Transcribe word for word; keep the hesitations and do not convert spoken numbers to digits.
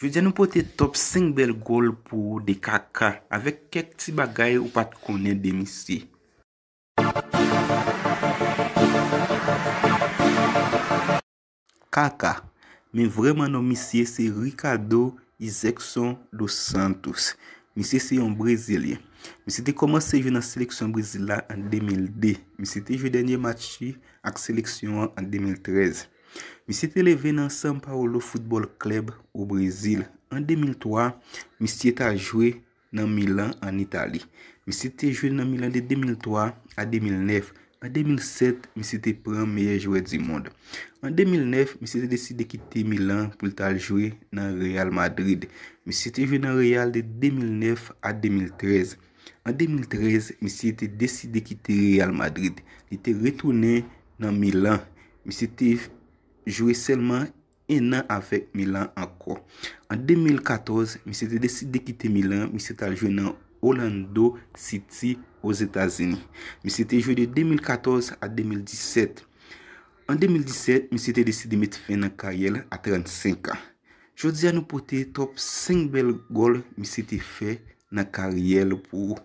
Jodi a nou pote top senk bèl gòl pou ou de Kaka, avèk kèk ti bagay ou pa t konnen de misye. Kaka. Men vrèman non misye se Ricardo Isaacson dos Santos. Misye se yon Brezilyen. Misye te kòmanse jwe nan seleksyon Brezil la an de mil de. Misye te jwe dènye match li ak seleksyon an an de mil trèz. Misye te leve nan São Paulo Football Club o Brezil. An de mil twa, misye ta jwe nan Milan an Itali. Misye te jwe nan Milan de de mil twa a de mil nèf. An de mil sèt, misye te pran meyè jwè di mond. An de mil nèf, misye te deside kite Milan pou l t al jwe nan Real Madrid. Misye te jwe nan Real de de mil nèf a de mil trèz. An de mil trèz, misye te deside kite Real Madrid. Li te retounen nan Milan. Misye te jwe sèlman en an avèk Milan ankò. An de mil katòz, misye te deside kite Milan, misye t al jwe nan Orlando City Ozetazini. Misye te jwe de de mil katòz a de mil disèt. An de mil disèt, misye te deside met fen nan karyè l a trannsenk an. Jodi a nou pote top senk bèl gòl misye te fè nan karyè l pou ou.